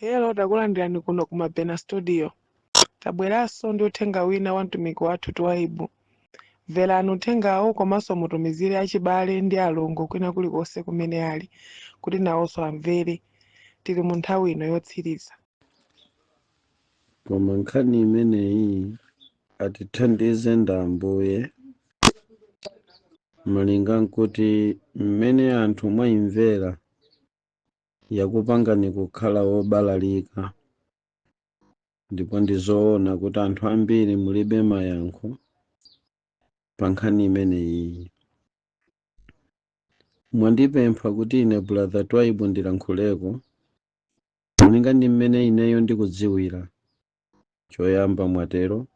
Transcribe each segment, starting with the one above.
Hello, takulandirani kuno ku Mabena Studio. Tabweranso ndi uthenga wina wa mtumiki wathu Twaibu. Mverani uthengawo komanso mutumizire achibale ndi alongo kwina kulikonse kumene ali kuti nawonso amvere. Tili mu nthawi ino yotsiriza. Koma nkhani imeneyi atithandize ndi Ambuye, malinga nkuti mmene anthu mwayimvera yakupangani kukhala wobalalika, ndipo ndi zoona kuti anthu ambiri mulibe mayankho pa nkhani imeneyi. Mwandipempha kuti ine Brother Twaibu ndilankhuleko malinga ndi mmene ineyo ndikudziwira. Choyamba mwatero,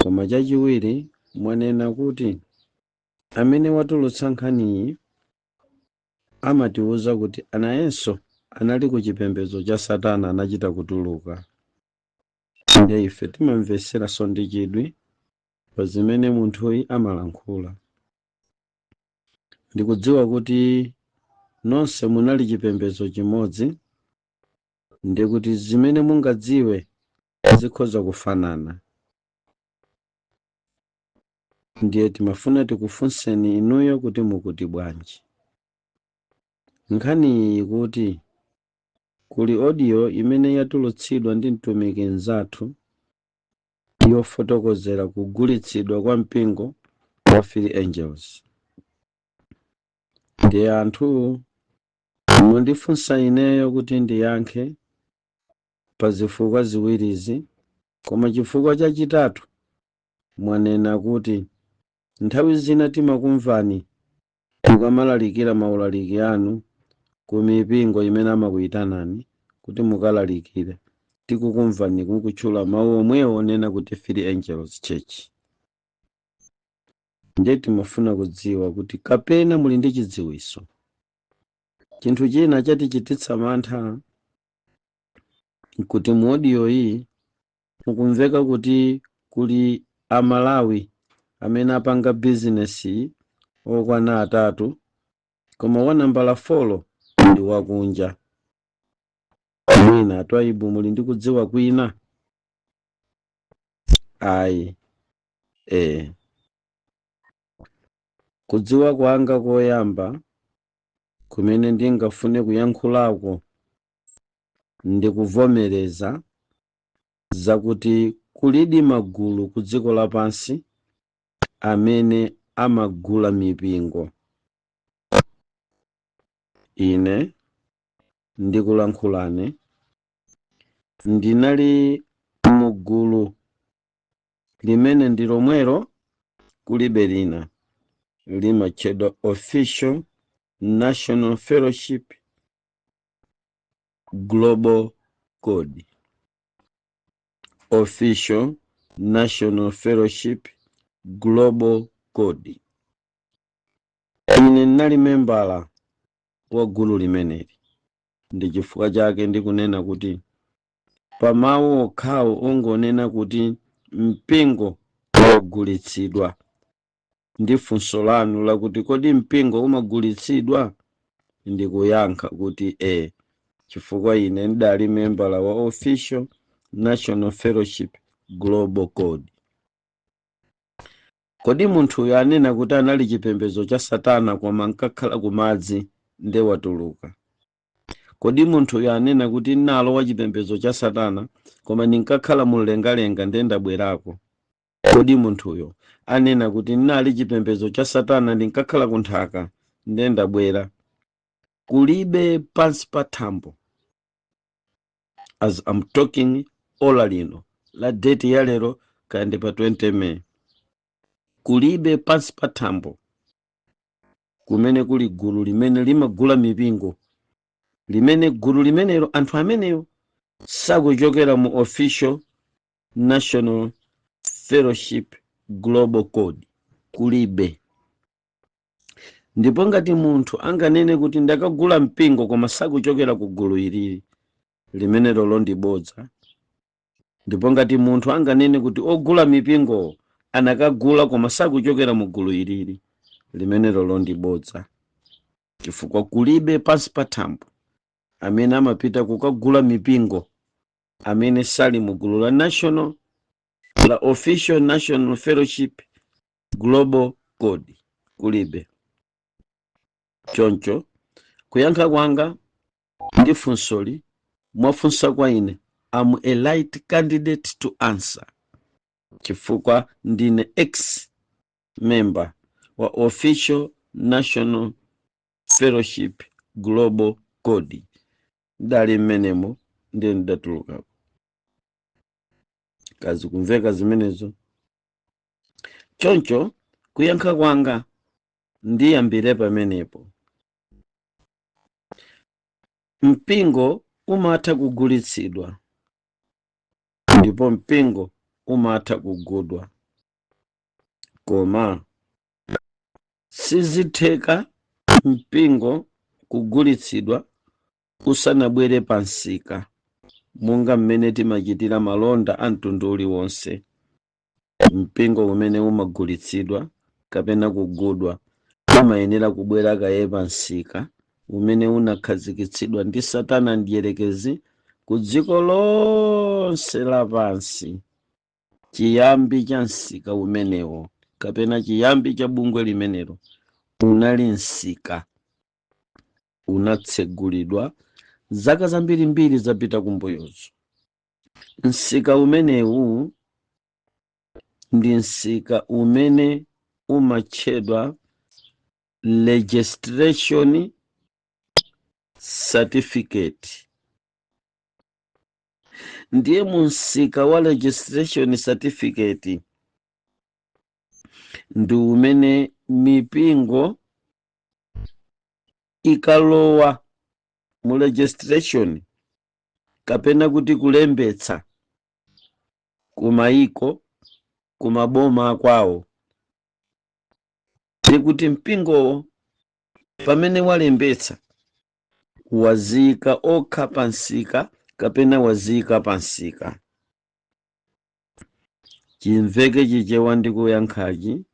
koma chachiwiri mwanena kuti amene watulutsa nkhaniyi amatiwuza kuti anayenso anali ku chipembedzo cha Satana, anachita kutuluka. Ndiye ife timamveseranso ndi chidwi pa zimene munthuyi amalankhula. Ndikudziwa kuti nonse munali chipembedzo chimodzi, ndikuti zimene mungadziwe zikhoza kufanana. Ndiye timafuna tikufunseni inuyo kuti mukuti bwanji. Nkhani iyi kuti kuli audio imene yatulutsidwa ndi mtumiki mnzathu yofotokozera kugulitsidwa kwa mpingo wa Free Angels. Ndiye anthu mundifunsa ineyo kuti ndiyankhe pa zifukwa ziwirizi, koma chifukwa chachitatu mwanena kuti nthawi zina timakumvani mukamalalikira maulaliki anu ku mipingo imene amakuyitanani kuti mukalalikire, tikukumvani mukutchula mawu omwewo onena kuti Free Angels Church. Ndiye timafuna kudziwa kuti kapena muli ndi chidziwitso. Chinthu china chatichititsa mantha nkuti mu audio iyi mukumveka kuti kuli Amalawi amene apanga bizinesi okwana atatu, koma wa nambala 4 ndi wakunja. Mwina Twaibu muli ndi kudziwa kwina? Ayi, kudziwa kwanga koyamba kumene ndingafune kuyankhulako ndikuvomereza zakuti kulidi magulu ku dziko lapansi amene amagula mipingo. Ine ndikulankhulane ndinali mugulu limene ndi lomwelo, kulibe lina, limatchedwa Official National Fellowship Global Code. Official National Fellowship Global Code. Ine ndinali membala wa gulu limeneli. Ndi chifukwa chake ndikunena kuti pa mawu okhawo ongonena kuti mpingo wagulitsidwa, ndi funso lanu lakuti kodi mpingo umagulitsidwa, ndikuyankha kuti e, chifukwa ine ndidali membala wa Official National Fellowship Global Code. Kodi munthuyo anena kuti anali chipembedzo cha Satana koma nkakhala kumadzi nde watuluka? Kodi munthuyo anena kuti nalo wa chipembedzo cha Satana koma ndinkakhala mumlengalenga nde ndabwerako? Kodi munthuyo anena kuti nali chipembedzo cha Satana, ndinkakhala kunthaka nde ndabwera? Kulibe pansi pa thambo, as I'm talking ola lino la date ya lero, kaya ndi pa 20 May, kulibe pansi pa thambo kumene kuli gulu limene limagula mipingo, limene gulu limenelo anthu ameneyo sakuchokera mu Official National Fellowship Global Code. Kulibe. Ndipo ngati munthu anganene kuti ndakagula mpingo koma sakuchokera ku gulu ilili, limenelo ndi bodza. Ndipo ngati munthu anganene kuti ogula mipingo anakagula koma sakuchokera mu gulu ilili, limenelo ndi bodza, chifukwa kulibe pansi pa thambo amene amagula mipingo. Amene amapita kukagula mipingo amene sali mu gulu la national, la Official National Fellowship Global Code, kulibe. Choncho kuyankha kwanga ndi funsoli mwafunsa kwa ine, am a right candidate to answer, chifukwa ndine ex member wa Official National Fellowship Global Code. Ndali mmenemo, ndiye ndidatulukako. Kazi kumveka zimenezo? Choncho kuyankha kwanga ndiyambire pamenepo. Mpingo umatha kugulitsidwa ndipo mpingo umatha kugudwa, koma sizitheka mpingo kugulitsidwa usanabwere pa msika, monga mmene timachitira malonda a mtundu uliwonse. Mpingo umene umagulitsidwa kapena kugudwa umayenera kubwera kaye pa msika umene unakhazikitsidwa ndi Satana Mdierekezi ku dziko lonse lapansi. Chiyambi cha msika umenewo kapena chiyambi cha bungwe limenelo unali msika unatsegulidwa zaka zambirimbiri zapita kumbuyozo. Msika umenewu ndi msika umene umatchedwa registration certificate. Ndiye mu msika wa registration certificate ndi umene mipingo ikalowa mu registration kapena kuti kulembetsa kumayiko, kumaboma akwawo, ndikuti mpingowo pamene walembetsa wazika okha pa msika kapena wazika pa msika. Chimveke Chichewa ndi kuyankhachi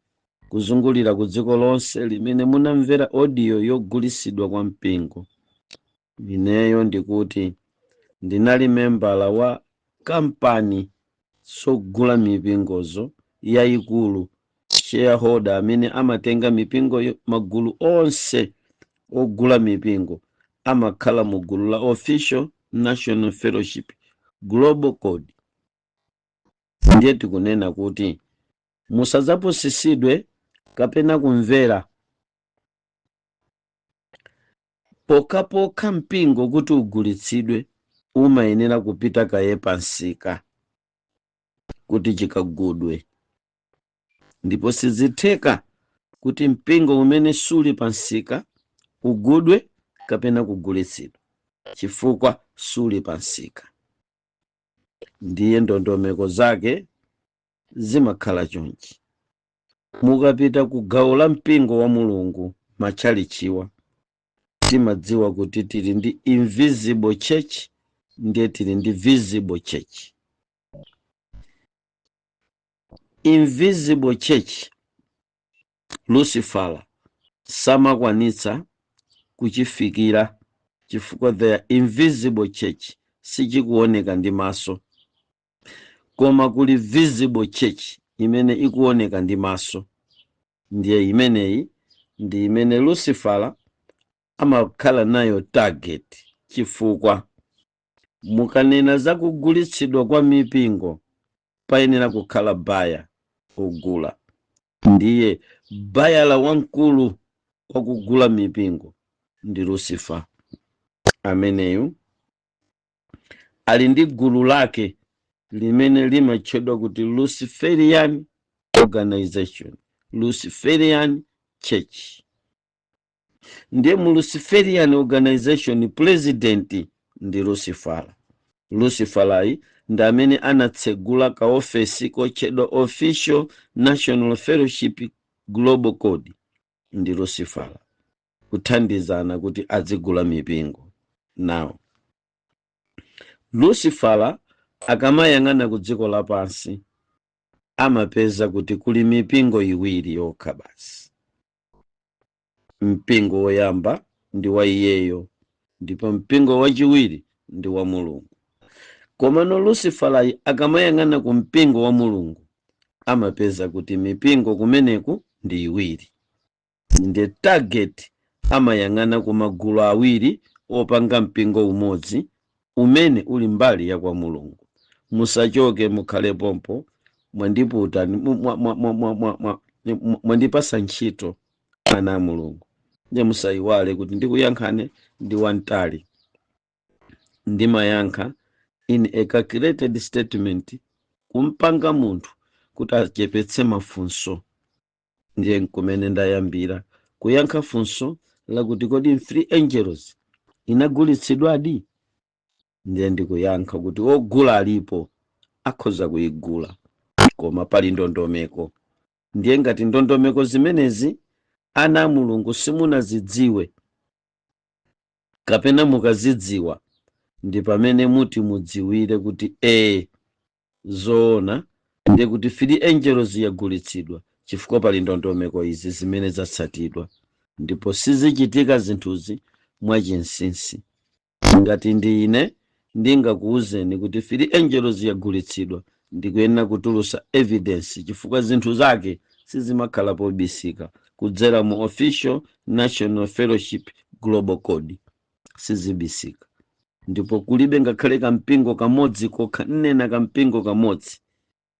kuzungulira ku dziko lonse limene munamvera audio yogulitsidwa kwa mpingo. Ineyo ndikuti ndinali membala wa kampani sogula mipingozo yayikulu, shareholder amene amatenga mipingo, magulu onse ogula mipingo amakhala mu gulu la Official National Fellowship Global Code. Ndiye tikunena kuti musadzapusisidwe kapena kumvera pokhapokha. Mpingo kuti ugulitsidwe umayenera kupita kaye pa msika kuti chikagudwe, ndipo sizitheka kuti mpingo umene suli pa msika ugudwe kapena kugulitsidwa, chifukwa suli pa msika. Ndiye ndondomeko zake zimakhala chonchi. Mukapita ku gawo la mpingo wa Mulungu, matchalichiwa, timadziwa kuti tili ndi invisible church, ndiye tili ndi visible church. Invisible church Lucifer samakwanitsa kuchifikira, chifukwa the invisible church sichikuoneka ndi maso, koma kuli visible church imene ikuoneka ndi maso. Ndiye imeneyi ndi imene Lucifer amakhala nayo target, chifukwa mukanena za kugulitsidwa kwa mipingo payenera kukhala buyer, ogula. Ndiye buyer wamkulu wakugula mipingo ndi Lucifer. Ameneyu ali ndi gulu lake limene limatchedwa kuti Luciferian Organization, Luciferian Church. Ndiye mu Luciferian Organization president ndi Lucifer. Luciferayi ndi amene anatsegula kaofesi kotchedwa Official National Fellowship Global Code ndi Lucifer, kuthandizana kuti azigula mipingo. Now Lucifer akamayang'ana ku dziko lapansi amapeza kuti kuli mipingo iwiri yokha basi. Mpingo woyamba ndi wa iyeyo, Ndipo mpingo wachiwiri ndi wa Mulungu. Komano Luciferayi akamayang'ana ku mpingo wa Mulungu, amapeza kuti mipingo kumeneku ndi iwiri. Ndi target amayang'ana ku magulu awiri opanga mpingo umodzi umene uli mbali ya kwa Mulungu. Musachoke, mukhale pompo. Mwandiputa, mwandipasa ntchito, ana a Mulungu. Ndiye musayiwale kuti ndikuyankhane ndi wantali, ndimayankha in a calculated statement kumpanga munthu kuti achepetse mafunso. Ndiye nkumene ndayambira kuyankha funso lakuti, kodi Three Angels inagulitsidwadi? Ndiye ndikuyankha kuti ogula alipo, akhoza kuyigula, koma pali ndondomeko. Ndiye ngati ndondomeko zimenezi, ana a Mulungu, simunazidziwe kapena mukazidziwa, ndi pamene muti mudziwire kuti ee, zoona, ndiye kuti Three Angels yagulitsidwa, chifukwa pali ndondomeko izi zimene zatsatidwa, ndipo sizichitika zinthuzi mwachinsinsi. Ngati ndi ine ndingakuwuzeni kuti Three Angels yagulitsidwa, ndikuyenera kutulusa evidence, chifukwa zinthu zake sizimakhala pobisika. Kudzera mu Official National Fellowship Global Code sizibisika, ndipo kulibe ngakhale kampingo kamodzi kokha, nnena kampingo kamodzi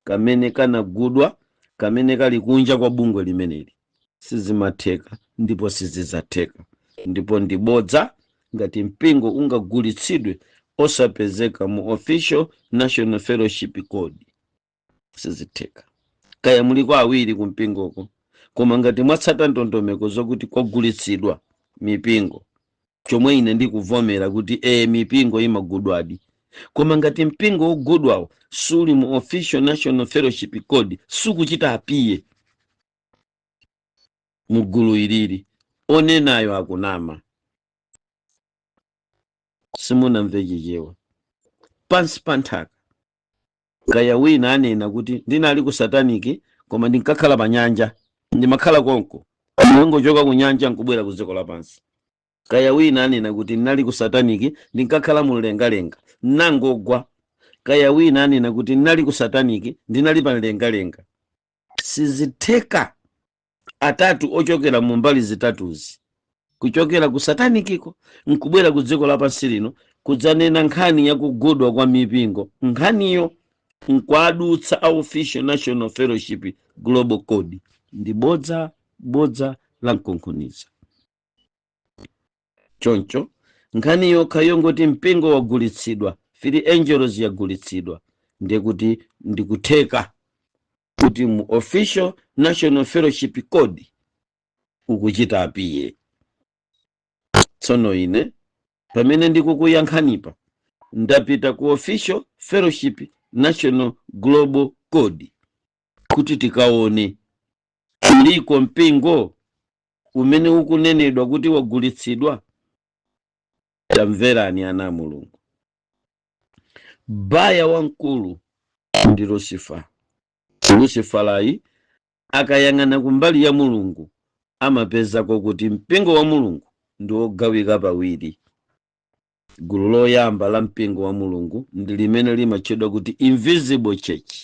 kamene kanagudwa kamene kali kunja kwa bungwe limeneli. Sizimatheka ndipo sizidzatheka, ndipo ndibodza ngati mpingo ungagulitsidwe osapezeka mu Official National Fellowship Code. Sizitheka. Kaya muliko awiri kumpingoko, koma ngati mwatsata ndondomeko zokuti kwagulitsidwa mipingo, chomwe ine ndikuvomera kuti ee, mipingo imagudwadi, koma ngati mpingo wogudwawo suli mu Official National Fellowship Code, sukuchita appear mugulu ilili, onenayo akunama. Simunamve Chichewa pansi pa nthaka. Kaya wina anena kuti ndinali ku satanic, koma ndinkakhala pa nyanja, ndimakhala konko, ndingochoka ku nyanja nkubwera ku dziko lapansi. Kaya wina anena kuti ndinali ku satanic, ndinkakhala mumlengalenga, nangogwa. Kaya wina anena kuti ndinali ku satanic, ndinali pa mlengalenga, sizitheka. Atatu ochokera mu mbali zitatuzi, kuchokera ku satanikiko nkubwera ku dziko lapansi lino kudzanena nkhani yakugudwa kwa mipingo, nkhaniyo nkwadutsa a Official National Fellowship Global Code, ndi bodza, bodza la mkunkhuniza. Choncho nkhani yokha yongoti mpingo wagulitsidwa, Three Angels yagulitsidwa, ndiye kuti ndikutheka kuti mu Official National Fellowship Code ukuchita appear. Tsono ine pamene ndikukuyankhanipa, ndapita ku Official Fellowship National Global Code kuti tikaone uliko mpingo umene ukunenedwa kuti wagulitsidwa. Tamverani, ana a Mulungu, buyer wamkulu ndi Lucifer. Luciferayi akayang'ana kumbali ya Mulungu, amapezako kuti mpingo wa Mulungu ndi wogawika pawiri. Gulu loyamba la mpingo wa Mulungu ndi limene limatchedwa kuti Invisible Church,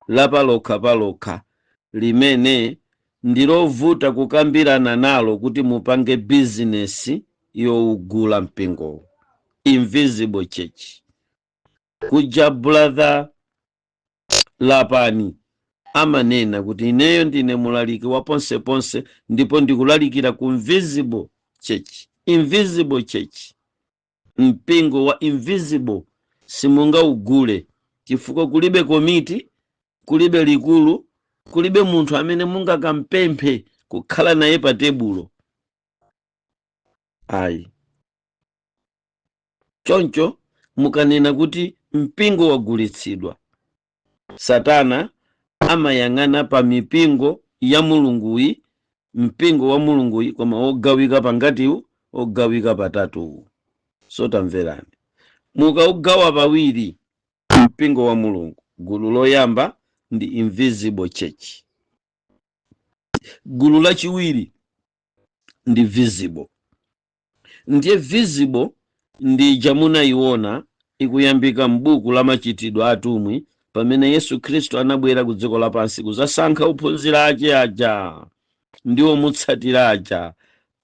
lapalokha palokha, limene ndilovuta kukambirana nalo kuti mupange bizinesi yowugula mpingowo. Invisible Church kuja, Brother Lapani amanena kuti ineyo ndine mulaliki wa ponseponse, ndipo ndikulalikira ku Invisible Church. Invisible Church, mpingo wa invisible, simungaugule chifukwa kulibe komiti, kulibe likulu, kulibe munthu amene mungakampemphe kukhala naye pa tebulo, ayi. Choncho mukanena kuti mpingo wagulitsidwa, Satana amayang'ana pa mipingo ya Mulunguyi, mpingo wa Mulunguyi, koma wogawika pangatiwu? Ogawika patatuwu. So tamverani, mukaugawa pawiri mpingo wa Mulungu, gulu loyamba ndi Invisible Church, gulu lachiwiri ndi visible. Ndiye visible Ndija munayiona ikuyambika m'buku la Machitidwe Atumwi, pamene Yesu Khristu anabwera ku dziko lapansi kuzasankha ophunzira ake aja ndi omutsatira aja.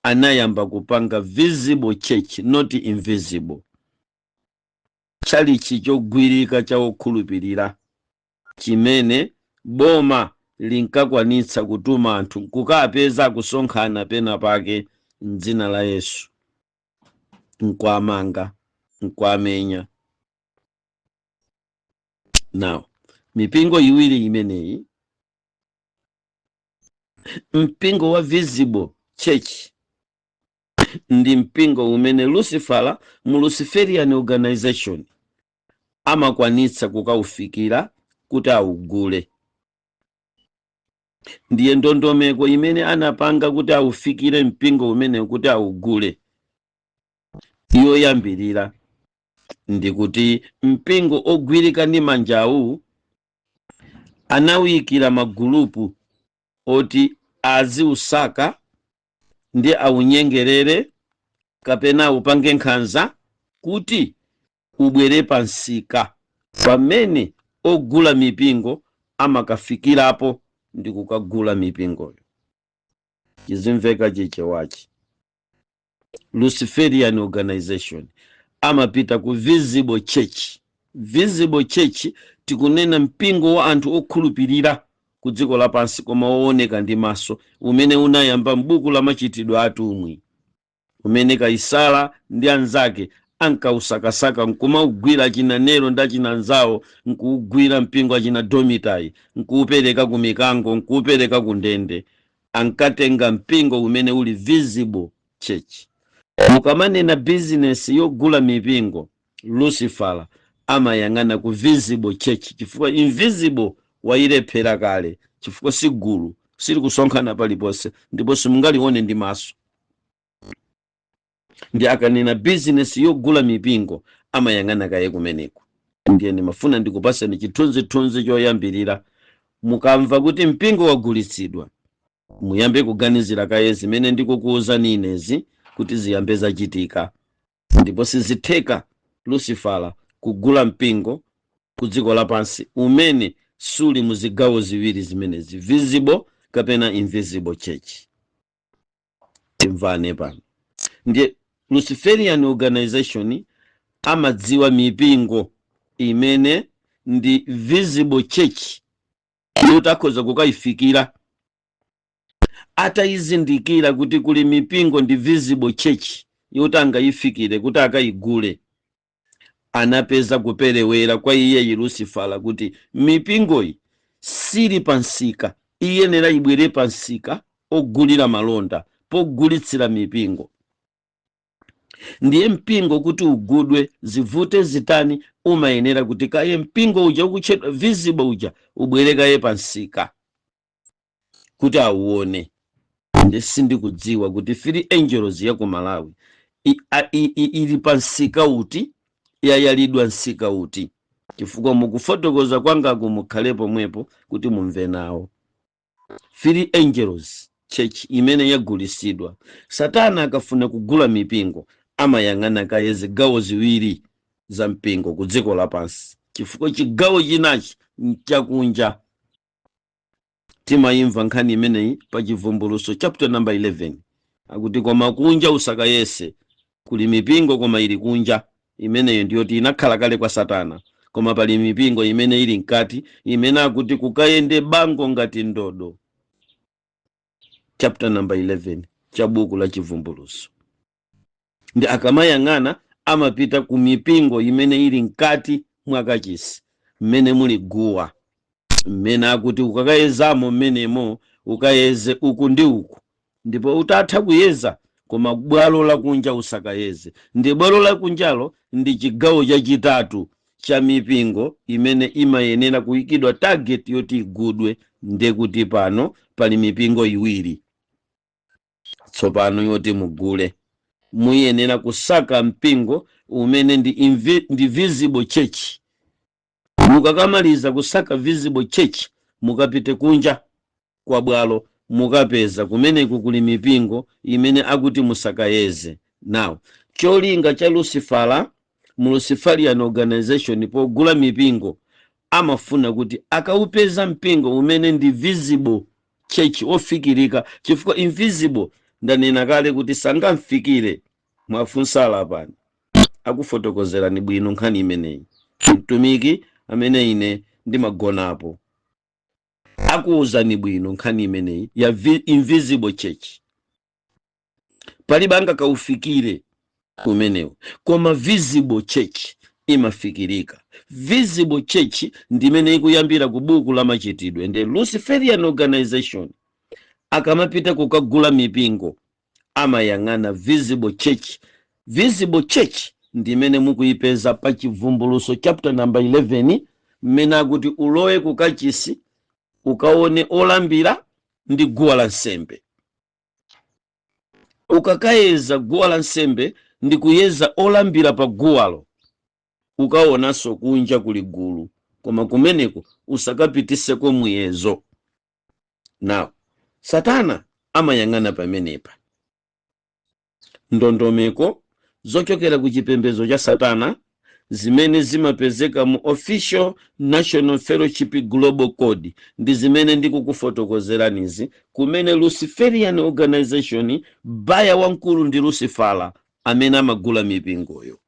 Anayamba kupanga visible church, not invisible. Chalichi chogwirika cha okhulupirira chimene boma linkakwanitsa kutuma anthu kukapeza kusonkhana pena pake mdzina la Yesu, nkuamanga, nkuamenya. Now, mipingo iwiri imeneyi, mpingo wa visible church ndi mpingo umene Lucifera mu Luciferian organization amakwanitsa kukaufikira kuti augule. Ndiye ndondomeko imene anapanga kuti aufikire mpingo umene kuti augule, yoyambirira ndikuti mpingo ogwirika ndi manjawu anawuyikira magulupu oti aziusaka ndi aunyengerere kapena aupange nkhanza kuti ubwere pa msika pamene ogula mipingo amakafikirapo ndi kukagula mipingoyo. Chizimveka Chichewachi. Luciferian organization amapita ku visible church. Visible church tikunena mpingo wa anthu okhulupirira ku dziko lapansi koma wooneka ndi maso, umene unayamba m'buku la Machitidwe Atumwi, umene Kaisala ndi anzake ankausakasaka nkumaugwira, achina Nero ndi achina anzawo, nkuugwira mpingo, achina Domitai, nkuupereka ku mikango, nkuupereka ku ndende. Ankatenga mpingo umene uli visible church. Mukamanena bizinesi yogula mipingo, Lucifer amayang'ana ku visible church, chifukwa invisible wayilephera kale, chifukwa si gulu, sili kusonkhana paliponse ndipo simungalione ndi maso. Ndi akanena bizinesi yogula mipingo, amayang'ana kaye kumeneko. Ndiye ndimafuna ndikupaseni chithunzithunzi choyambirira. Mukamva kuti mpingo wagulitsidwa, muyambe kuganizira kaye zimene ndikukuwuzani inezi kuti ziyambe zachitika. Ndipo sizitheka Lucifera kugula mpingo ku dziko lapansi umene suli mu zigawo ziwiri zimenezi, visible kapena invisible church. Timvane pano. Ndiye Luciferian organization amadziwa mipingo imene ndi visible church yoti akhoza kukayifikira. Atayizindikira kuti kuli mipingo ndi visible church yoti angayifikire kuti akayigule, anapeza kuperewera kwa iyeyi Lucifera kuti mipingoyi sili pa msika, iyenera ibwere pa msika ogulira malonda, pogulitsira mipingo. Ndiye mpingo kuti ugudwe, zivute zitani, umayenera kuti kaye mpingo uja ukutchedwa visible uja ubwere kaye pa msika kuti auone. Ndi sindikudziwa kuti Three Angels ya ku Malawi ili pa msika uti, yayalidwa msika uti, chifukwa mukufotokoza kwangaku mukhale pomwepo kuti mumve nawo. Three Angels Church imene yagulisidwa, Satana akafuna kugula mipingo amayang'ana kaye zigawo ziwiri za mpingo ku dziko lapansi, chifukwa chigawo chinachi nchakunja. Timayimva nkhani imeneyi pa Chivumbuluso chapter number 11, akuti koma kunja usakayese. Kuli mipingo koma ili kunja, imeneyo ndiyoti inakhala kale kwa Satana. Koma pali mipingo imene ili mkati, imene akuti kukayende bango ngati ndodo, chapter number 11 cha buku la Chivumbuluso. Ndi akamayang'ana amapita ku mipingo imene ili mkati mwa kachisi, mmene muli guwa, mmene akuti ukakayezamo mmenemo, ukayeze uku ndi uku, ndipo utatha kuyeza, koma bwalo lakunja usakayeze. Ndi bwalo lakunjalo ndi chigawo chachitatu cha mipingo imene imayenera kuyikidwa target yoti igudwe. Ndekuti pano pali mipingo iwiri tsopano yoti mugule. Muyenera kusaka mpingo umene ndi visible church. Mukakamaliza kusaka visible church, mukapite kunja kwa bwalo, mukapeza kumeneku kuli mipingo imene akuti musakayeze. Now, Cholinga cha Lucifera mu Luciferian organization pogula mipingo, amafuna kuti akaupeza mpingo umene ndi visible church, ofikirika, chifukwa invisible ndanena kale kuti sangamfikire. Mwafunsala pano akufotokozerani bwino nkhani imeneyi. Mtumiki amene ine ndimagonapo akuwuzani bwino nkhani imeneyi ya invisible church. Palibe angakaufikire umenewo, koma visible church imafikirika. Visible church ndimene ikuyambira ku buku la Machitidwe. Ndi Luciferian organization akamapita kukagula mipingo amayang'ana visible church. Visible church ndimene mukuyipeza pa Chivumbuluso chapter number 11, mmene akuti ulowe kukachisi ukaone olambira ndi guwa la nsembe. Ukakayeza guwa la nsembe ndi kuyeza olambira pa guwalo, ukaonanso kunja kuli gulu, koma kumeneko usakapitiseko muyezo. Now Satana amayang'ana pamenepa. Ndondomeko zochokera ku chipembedzo cha Satana zimene zimapezeka mu Official National Fellowship Global Code ndi zimene ndikukufotokozeranizi, kumene Luciferian organization, buyer wamkulu ndi Lucifera amene amagula mipingoyo.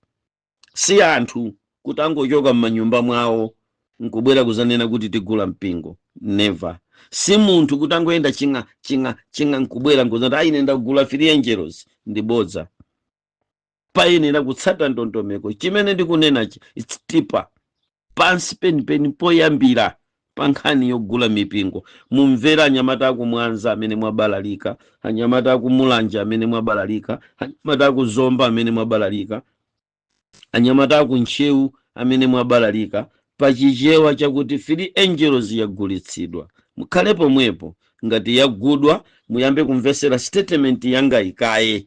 Si anthu kuti angochoka m'manyumba mwawo nkubwera kuzanena kuti tigula mpingo, never. Si munthu kuti angoyenda ching'a ching'a ching'a nkubwera nkuzati, "Ayi, ndagula Three Angels." Ndi bodza. Payenera kutsata ndondomeko. Chimene ndikunenachi, it's deeper, pansi penipeni poyambira pa nkhani yogula mipingo. Mumvera anyamata akumwanza amene mwabalalika, anyamata akumulanje amene mwabalalika, anyamata akuzomba amene mwabalalika, anyamata akuntcheu amene mwabalalika, pachichewa chakuti Three Angels yagulitsidwa, mukhale pomwepo. Ngati yagudwa, muyambe kumvesera statement yanga ikaye,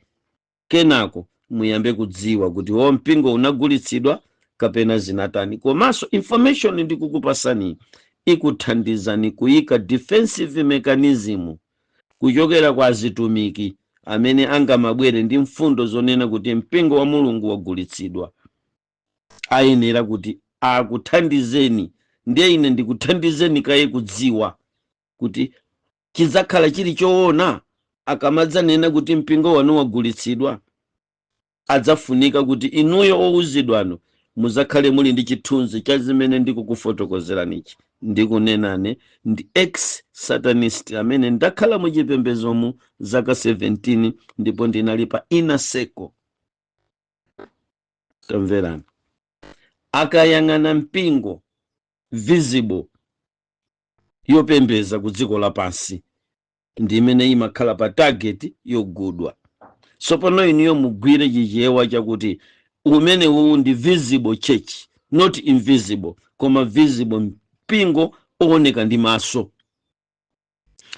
kenako muyambe kudziwa kuti wo mpingo unagulitsidwa kapena zinatani. Komanso information ndikukupasani ikuthandizani kuyika defensive mechanism kuchokera kwa azitumiki amene angamabwere ndi mfundo zonena kuti mpingo wa Mulungu wagulitsidwa. Ayenera kuti akuthandizeni. Ndiye ine ndikuthandizeni kaye kudziwa kuti chidzakhala chili choona akamadzanena kuti mpingo wanu wagulitsidwa. Adzafunika kuti inuyo owuzidwano muzakhale muli ndi chithunzi cha zimene ndikukufotokozeranichi. Ndikunenane ndi ex satanist amene ndakhala muchipembezomu zaka 17 ndipo ndinali pa inner circle. Tamverani, akayang'ana mpingo visible yopembeza ku dziko lapansi ndi imene imakhala pa target yogudwa. Tsopano inuyo mugwire chichewa chakuti umene uwu ndi visible church, not invisible, koma visible, mpingo ooneka ndi maso.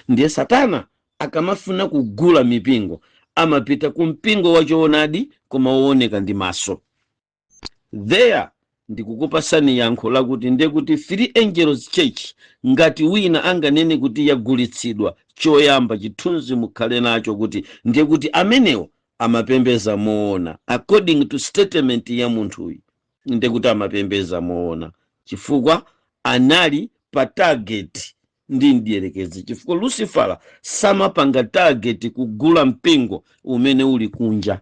Ndiye Satana akamafuna kugula mipingo amapita ku mpingo wachoonadi koma wooneka ndi maso. There ndikukupasani yankho lakuti ndiye kuti Three Angels Church, ngati wina anganene kuti yagulitsidwa, choyamba chithunzi mukhale nacho kuti ndiye kuti amenewo amapembeza moona. According to statement ya munthuyu, ndiye kuti amapembeza moona chifukwa anali pa target ndi mdierekezi, chifukwa Lucifera samapanga target kugula mpingo umene uli kunja.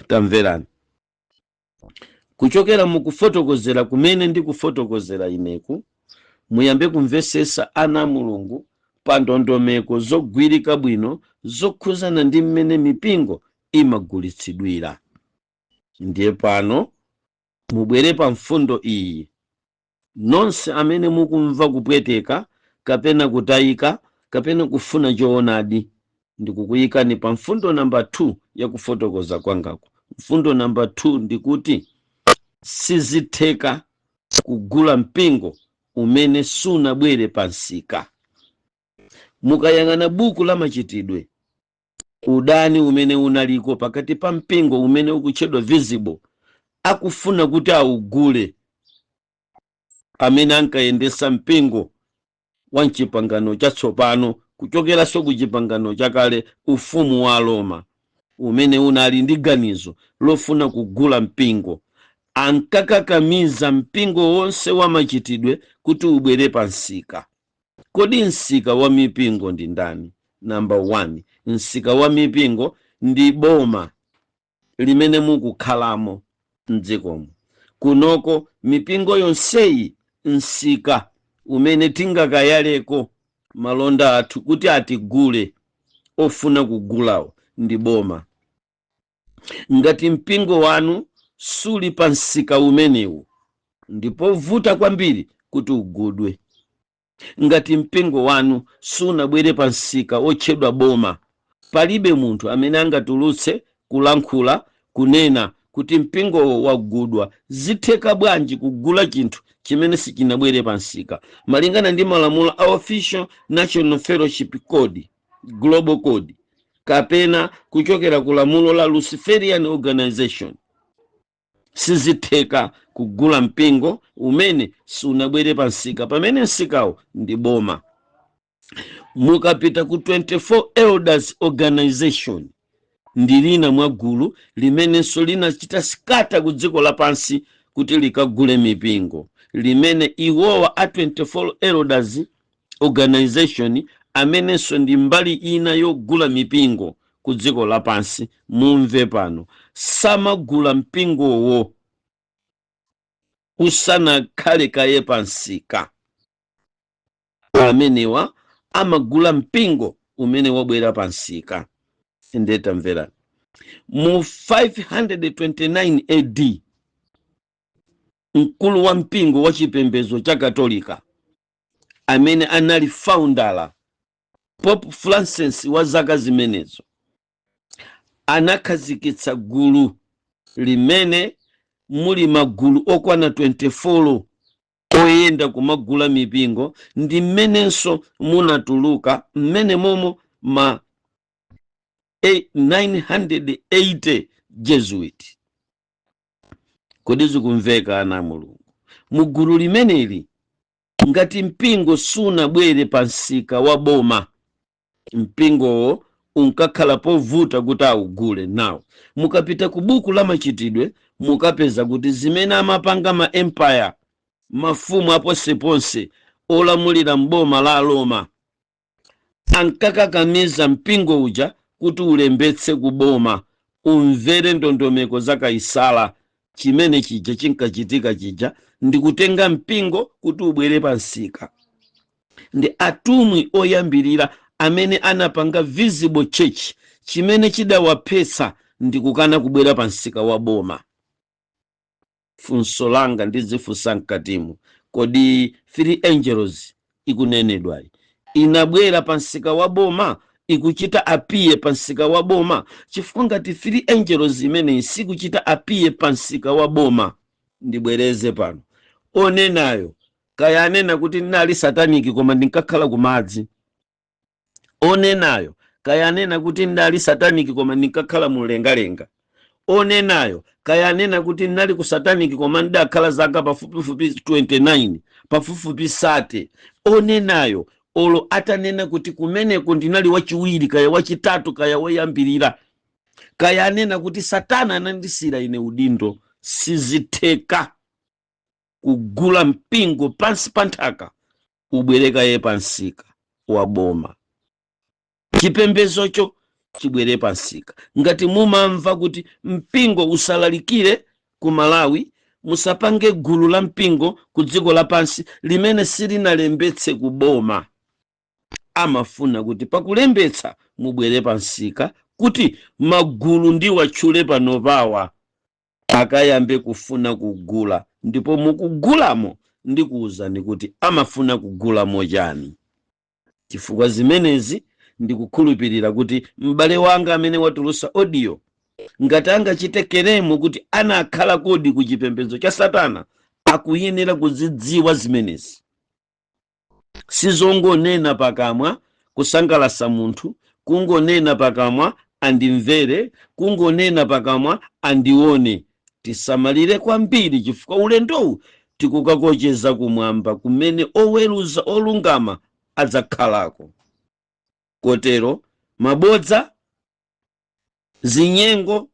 Tamverani, kuchokera mukufotokozera kumene ndikufotokozera ineku, muyambe kumvesesa, ana a Mulungu, pa ndondomeko zogwirika bwino zokhuzana ndi mmene mipingo imagulitsidwira. Ndiye pano mubwere pa mfundo iyi, nonse amene mukumva kupweteka kapena kutayika kapena kufuna choonadi, ndikukuyikani pa mfundo namba 2 yakufotokoza kwangako. Mfundo namba 2 ndikuti sizitheka kugula mpingo umene sunabwere pa msika. Mukayang'ana buku la Machitidwe, udani umene unaliko pakati pa mpingo umene ukutchedwa visible, akufuna kuti augule, amene ankayendesa mpingo wa mchipangano chatsopano kuchokeranso ku chipangano chakale, ufumu wa Roma, Umene unali ndi ganizo lofuna kugula mpingo, ankakakamiza mpingo wonse wa Machitidwe kuti ubwere pa msika. Kodi msika wa mipingo ndi ndani? Number 1, msika wa mipingo ndi boma limene mukukhalamo mdzikomo kunoko. Mipingo yonseyi, msika umene tingakayaleko malonda athu kuti atigule ofuna kugulawo ndi boma. Ngati mpingo wanu suli pa msika umenewu, ndipovuta kwambiri kuti ugudwe. Ngati mpingo wanu sunabwere pa msika otchedwa boma, palibe munthu amene angatulutse kulankhula kunena kuti mpingowo wagudwa. Zitheka bwanji kugula chinthu chimene sichinabwere pa msika? Malingana ndi malamulo a Official National Fellowship Code, Global Code, kapena kuchokera ku lamulo la Luciferian Organization, sizitheka kugula mpingo umene sunabwere pa msika, pamene msikawo ndi boma. Mukapita ku 24 Elders Organization, ndi lina mwa gulu limenenso linachita scatter ku dziko lapansi kuti likagule mipingo, limene iwowa a 24 Elders Organization, amenenso ndi mbali ina yogula mipingo ku dziko lapansi. Mumve pano, samagula mpingowo usanakhale kaye pa msika. Amenewa amagula mpingo umene wabwera pa msika. Ndetamverani, mu 529 AD, mkulu wa mpingo wa chipembedzo cha Katolika amene anali founder, Pope Francis wa zaka zimenezo, anakhazikitsa gulu limene muli magulu okwana 24 oyenda kumagula mipingo. Ndi mmenenso munatuluka mmene momo ma 980 Jesuit. Kodi zikumveka, ana a Mulungu? Mu gulu limeneli, ngati mpingo sunabwere pa msika wa boma, mpingowo unkakhala povuta kuti awugule nawo. Mukapita ku buku la Machitidwe, mukapeza kuti zimene amapanga ma empire, mafumu aponseponse olamulira mboma la Roma, ankakakamiza mpingo uja kuti ulembetse ku boma, umvere ndondomeko za Kaisala. Chimene chija chinkachitika chija ndi kutenga mpingo kuti ubwere pa msika. Ndi atumwi oyambirira amene anapanga visible church. Chimene chidawaphetsa ndi kukana kubwera pa msika wa boma. Funso langa ndizifunsa mkatimu: kodi Three Angels ikunenedwayi inabwera pa msika wa boma? Ikuchita appear pa msika wa boma? Chifukwa ngati Three Angels imeneyi sikuchita appear pa msika wa boma, ndibwereze pano, onenayo kaya anena kuti ndinali satanic koma ndinkakhala kumadzi, onenayo kaya anena kuti ndinali satanic koma ndinkakhala mumlengalenga, onenayo kaya anena kuti ndinali ku satanic koma ndidakhala zaka pafupifupi 29, pafupifupi 30, onenayo olo atanena kuti kumeneko ndinali wachiwiri, kaya wachitatu, kaya woyambirira, kaya anena kuti Satana anandisira ine udindo, sizitheka kugula mpingo pansi pa nthaka. Ubwerekaye pa msika wa boma, chipembezocho chibwere pa msika. Ngati mumamva kuti mpingo usalalikire ku Malawi, musapange gulu la mpingo ku dziko lapansi limene silinalembetse ku boma, amafuna kuti pakulembetsa mubwere pa msika, kuti magulu ndi watchule panopawa akayambe kufuna kugula. Ndipo mukugulamo, ndikuwuzani kuti amafuna kugulamo chani, chifukwa zimenezi ndikukhulupirira kuti m'bale wanga amene watulusa audio, ngati angachite claim kuti anakhala kodi ku chipembedzo cha Satana, akuyenera kuzidziwa zimenezi. Sizongonena pakamwa kusangalasa munthu, kungonena pakamwa andimvere, kungonena pakamwa andione. Tisamalire kwambiri, chifukwa ulendowu tikukakocheza kumwamba kumene oweruza olungama adzakhalako. Kotero mabodza Zinyengo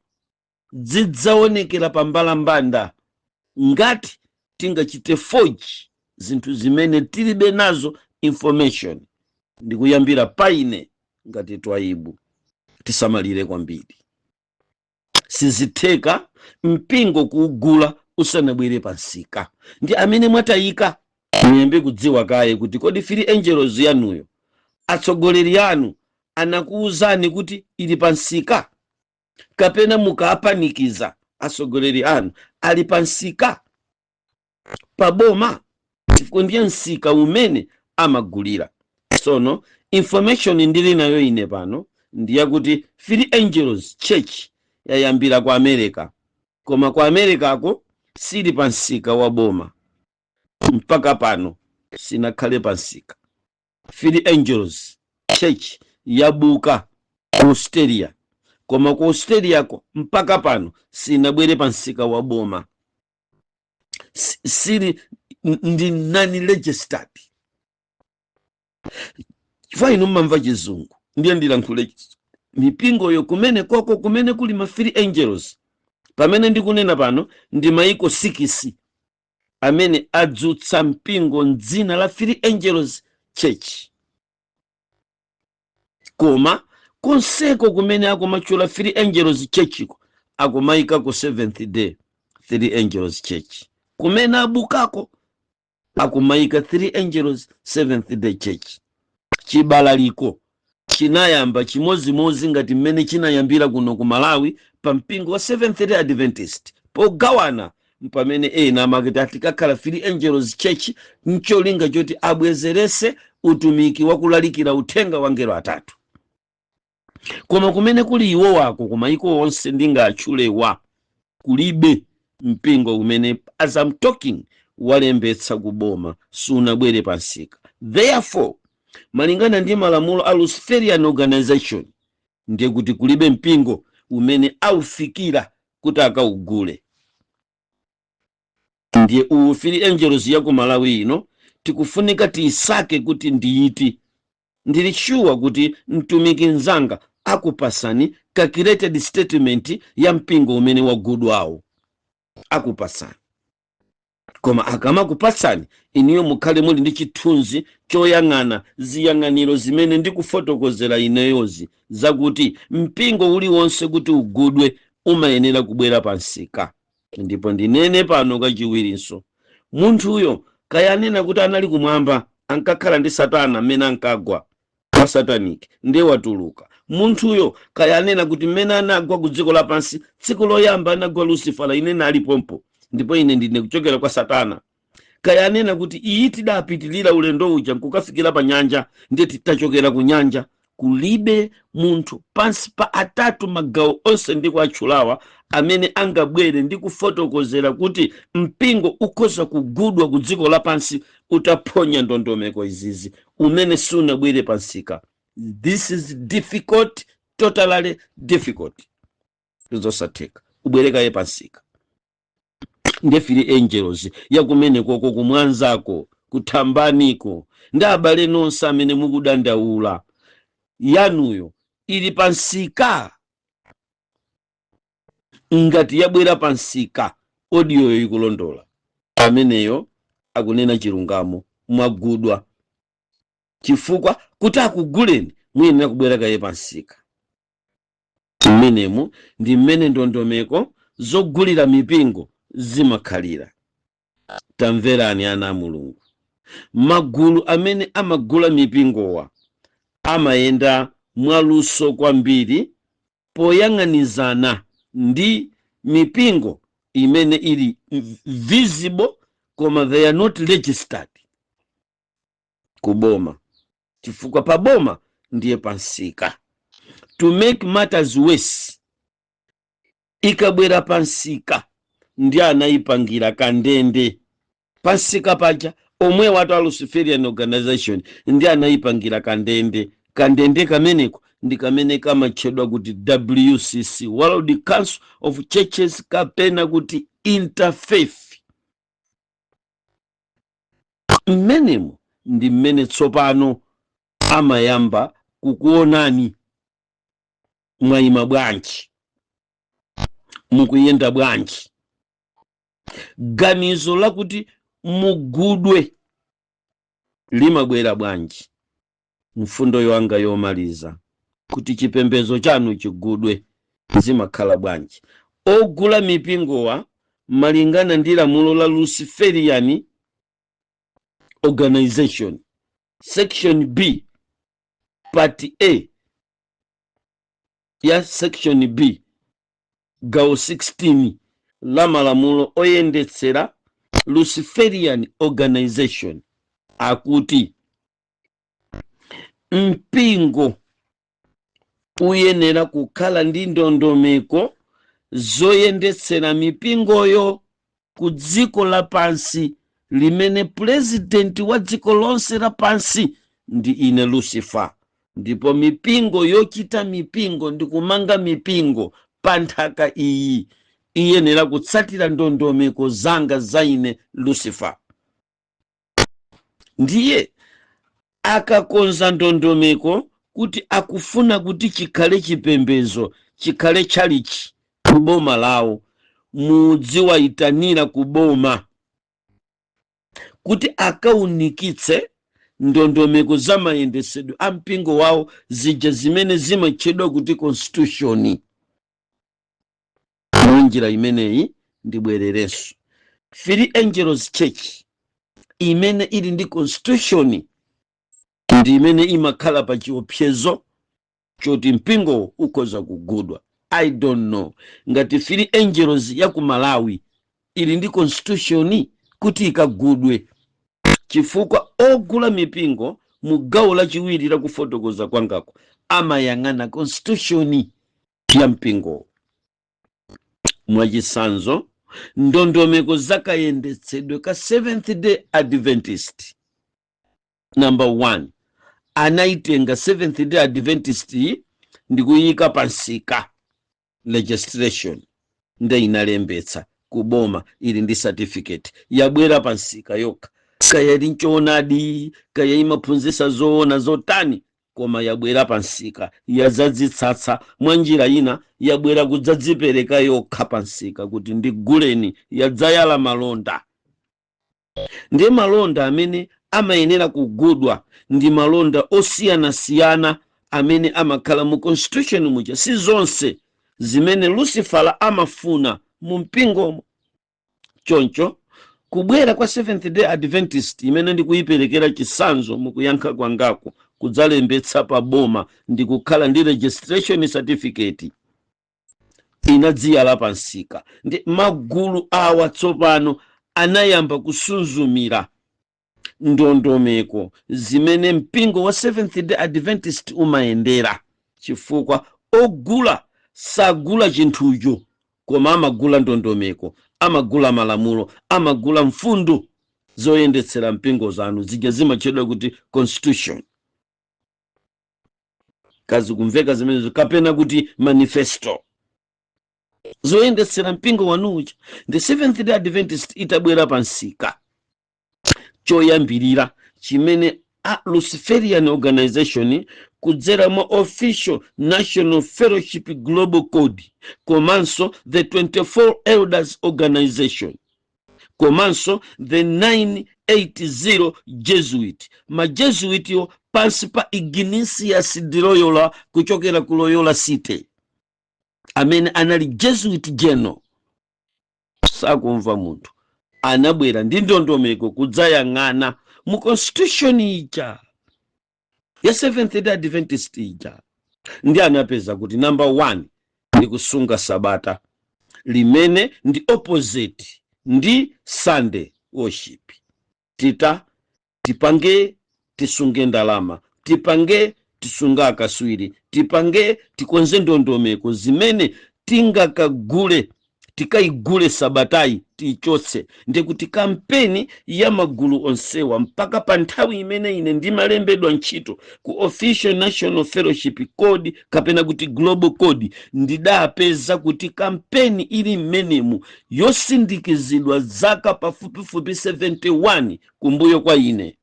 zidzaonekera pa mbalambanda ngati tingachite forge zinthu zimene tilibe nazo information. Ndikuyambira paine ngati Twaibu, tisamalire kwambiri. Sizitheka mpingo kuugula usanabwere pa msika. Ndi amene mwatayika, muyambe kudziwa kaye kuti kodi Three Angels yanuyo, atsogoleri anu anakuwuzani kuti ili pa msika, kapena mukapanikiza atsogoleri anu ali pa msika paboma, chifukwa ndiye msika umene amagulira. Sono information ndili nayo ine pano ndiyakuti Three Angels Church yayambira ku America, koma ku Americako sili pa msika wa boma. Mpaka pano sinakhale pa msika. Three Angels Church yabuka ku Australia, koma ku Australiako mpaka pano sinabwere pa msika wa boma. Sili ndi non registered. Chifukwa inu mmamva Chizungu, ndiye ndilankhule Chizungu. Mipingoyo kumene koko kumene kuli ma Three Angels, pamene ndikunena pano ndi maiko 6 amene adzutsa mpingo mdzina la Three Angels Church, koma konseko kumene akumatchula Three Angels Churchiko akumayika ku Seventh Day Three Angels Church. Kumene abukako akumayika Three Angels Seventh Day Church. Chibalaliko chinayamba chimozimozi ngati mmene chinayambira kuno ku Malawi pa mpingo wa Seventh Day Adventist pogawana, pamene ena amakati atikakhala Three Angels Church ncholinga choti abwezerese utumiki wakulalikira uthenga wa ngelo atatu. Koma kumene kuli iwo wako, kumayiko onse ndingatchulewa, kulibe mpingo umene, as I'm talking, walembetsa kuboma, sunabwere pansika. Therefore, malingana ndi malamulo a Luciferian organization, ndiye kuti kulibe mpingo umene aufikira kuti akaugule. Ndiye uwu Three Angels ya ku Malawi ino tikufunika tiyisake kuti ndiyiti. Ndili sure kuti mtumiki mzanga akupasani calculated statement ya mpingo umene wagudwawo, akupasani. Koma akamakupatsani iniyo, mukhale muli ndi chithunzi choyang'ana ziyang'aniro zimene ndikufotokozera ineyozi, zakuti mpingo uliwonse kuti ugudwe umayenera kubwera pa msika. Ndipo ndinene pano kachiwirinso, munthuyo kayanena kuti anali kumwamba, ankakhala ndi Satana mmene ankagwa wa satanic, ndiye watuluka. Munthuyo kayanena kuti mmene anagwa ku dziko lapansi, tsiku loyamba anagwa Lucifera, ine nalipompo ndipo ine ndine kuchokera kwa Satana. Kayanena kuti iyi tidapitilira ulendo uja nkukafikira pa nyanja, ndiye titachokera ku nyanja. Kulibe munthu pansi pa atatu magawo onse ndi kuatchulawa amene angabwere ndi kufotokozera kuti mpingo ukhoza kugudwa ku dziko lapansi utaphonya ndondomeko izizi, umene sunabwere pansika. This is difficult, totally difficult, zosatheka. Ubwerekaye pansika. Ndiye Three Angels yakumene koko kumwanzako, kuthambaniko, ndi abale nonse amene mukudandaula, yanuyo ili pansika? Ngati yabwera pansika, audioyo ikulondola, ameneyo akunena chilungamo, mwagudwa, chifukwa kuti akuguleni muyenera kubwera kaye pansika. Mmenemu ndi mmene ndondomeko zogulira mipingo zimakhalira. Tamverani, ana a Mulungu, magulu amene amagula mipingowa amayenda mwaluso kwambiri poyang'anizana ndi mipingo imene ili visible koma they are not registered kuboma, chifukwa paboma ndiye pansika. To make matters worse, ikabwera pansika ndi anayipangira kandende pansika paja, omwe watu a Luciferian organization ndi anayipangira kandende. Kandende kameneko ndi kamene kamatchedwa kuti WCC, World Council of Churches, kapena kuti Interfaith. Mmenemo ndi mmene tsopano amayamba kukuonani mwayima bwanji. Mukuyenda bwanji? Ganizo lakuti mugudwe limabwera bwanji? Mfundo yanga yomaliza, kuti chipembedzo chanu chigudwe zimakhala bwanji? Ogula mipingowa, malingana ndi lamulo la Luciferian Organization, section B, part A ya section B, gawo 16 la malamulo oyendetsera Luciferian Organization, akuti mpingo uyenera kukhala ndi ndondomeko zoyendetsera mipingoyo ku dziko lapansi, limene purezidenti wa dziko lonse lapansi ndi ine Lucifer. Ndipo mipingo yochita mipingo ndi kumanga mipingo pa nthaka iyi iyenera kutsatira ndondomeko zanga za ine Lucifer. Ndiye akakonza ndondomeko kuti akufuna kuti chikhale chipembedzo, chikhale tchalichi kuboma lawo, mudziwayitanira kuboma kuti akaunikitse ndondomeko za mayendetsedwe a mpingo wawo, zija zimene zimatchedwa kuti constitution. Mwa njira imeneyi, ndibwererenso, Three Angels Church imene ili ndi constitution ndi imene imakhala pa chiopsezo choti mpingo ukhoza kugudwa. I don't know ngati Three Angels ya ku Malawi ili ndi constitution kuti ikagudwe, chifukwa ogula mipingo mu gawo lachiwiri la kufotokoza kwangako amayang'ana constitution ya mpingo. Mwachitsanzo, ndondomeko zakayendetsedwe ka Seventh Day Adventist, number one, anayitenga Seventh Day Adventist ndikuyika pansika, registration, nde inalembetsa kuboma, ili ndi certificate, yabwera pansika yokha. Kaya ili nchoonadi, kaya imaphunzitsa zoona zotani, koma yabwera pansika, yadzadzitsatsa. Mwa njira ina, yabwera kudzadzipereka yokha pansika kuti ndiguleni, yadzayala malonda. Ndiye malonda amene amayenera kugudwa ndi malonda osiyanasiyana amene amakhala mu constitution muja. Si zonse zimene Lucifera amafuna mu mpingomo. Choncho kubwera kwa Seventh Day Adventist, imene ndikuyiperekera chitsanzo mukuyankha kwangako, kudzalembetsa pa boma ndi kukhala ndi registration certificate, inadziyala pansika, ndi magulu awa tsopano anayamba kusunzumira ndondomeko zimene mpingo wa Seventh Day Adventist umayendera, chifukwa ogula sagula chinthucho, koma amagula ndondomeko, amagula malamulo, amagula mfundo zoyendetsera mpingo zanu, zija zimatchedwa kuti constitution. Kazikumveka zimenezo, kapena kuti manifesto zoyendetsera mpingo wanuja? The Seventh Day Adventist itabwera pansika, choyambirira chimene a Luciferian Organization kudzera mwa Official National Fellowship Global Code, komanso the 24 Elders Organization, komanso the 980 Jesuit, ma Jesuit pansi pa Ignatius de Loyola kuchokera ku Loyola City, amene anali Jesuit General, sakumva munthu, anabwera ndi ndondomeko kudzayang'ana mu constitution ija ya Seventh Day Adventist ija, ndi anapeza kuti number one ndi kusunga sabata, limene ndi opposite ndi Sunday worship. Tita tipange tisunge ndalama, tipange tisunge akaswiri, tipange tikonze ndondomeko zimene tingakagule, tikayigule sabatayi, tiyichotse. Ndikuti kampeni ya magulu onsewa, mpaka pa nthawi imene ine ndimalembedwa ntchito ku Official National Fellowship Code, kapena kuti Global Code, ndidapeza kuti kampeni ili mmenemu yosindikizidwa zaka pafupifupi 71 kumbuyo kwa ine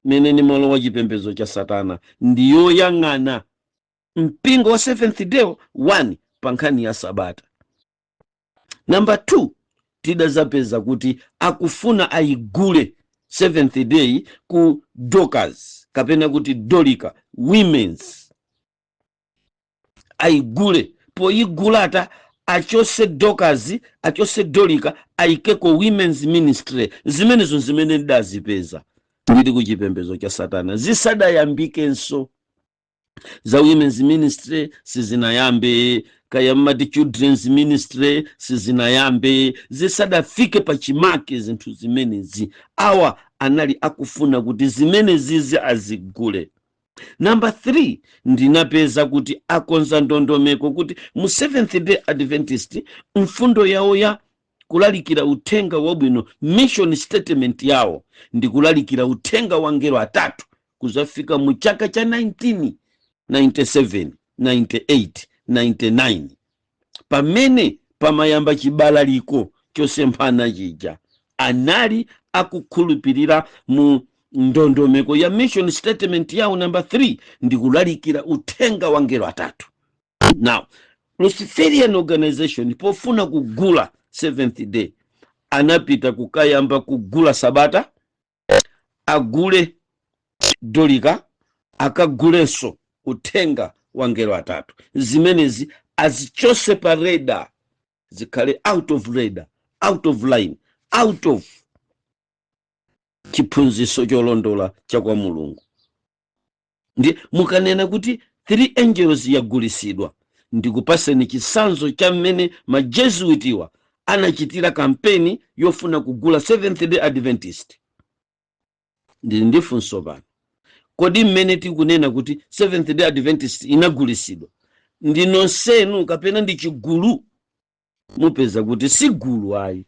mene ndimalowa chipembedzo cha satana, ndiyoyang'ana mpingo wa Seventh Day 1 pa nkhani ya sabata. Number 2, tidazapeza kuti akufuna ayigule Seventh Day ku Dorcas, kapena kuti Dorika Women's, ayigule. Poyigulata, achose Dorcas, achose Dorika, ayikeko Women's Ministry. Zimenezo zimene ndidazipeza ndili ku chipembedzo cha satana zisadayambikenso. Za Women's Ministry sizinayambe, kaya mmati Children's Ministry sizinayambe, zisadafike pachimake zinthu zimenezi. Awa anali akufuna kuti zimenezizi azigule. Number 3, ndinapeza kuti akonza ndondomeko kuti mu Seventh Day Adventist, mfundo yawo ya kulalikira uthenga wabwino, mission statement yawo ndi kulalikira uthenga wa ngelo atatu kuzafika mu chaka cha 1997, 98, 99, pamene pamayamba chibalaliko chosemphana chija. Anali akukhulupirira mu ndondomeko ya mission statement yawo, number 3 ndi kulalikira uthenga wa ngelo atatu. Now, Luciferian organization pofuna kugula Seventh Day, anapita kukayamba kugula Sabata, agule Dorika, akagulenso uthenga wa ngelo atatu. Zimenezi azichose pa radar, zikhale out of radar, out of line, out of chiphunzitso cholondola cha kwa Mulungu. Ndi mukanena kuti Three Angels yagulisidwa, ndikupaseni chitsanzo cha mmene maJesuitiwa anachitira kampeni yofuna kugula Seventh Day Adventist. Ndili ndi funso pano: kodi mmene tikunena kuti Seventh Day Adventist inagulisidwa, ndi nonsenu kapena ndi chigulu? Mupeza kuti si gulu ayi.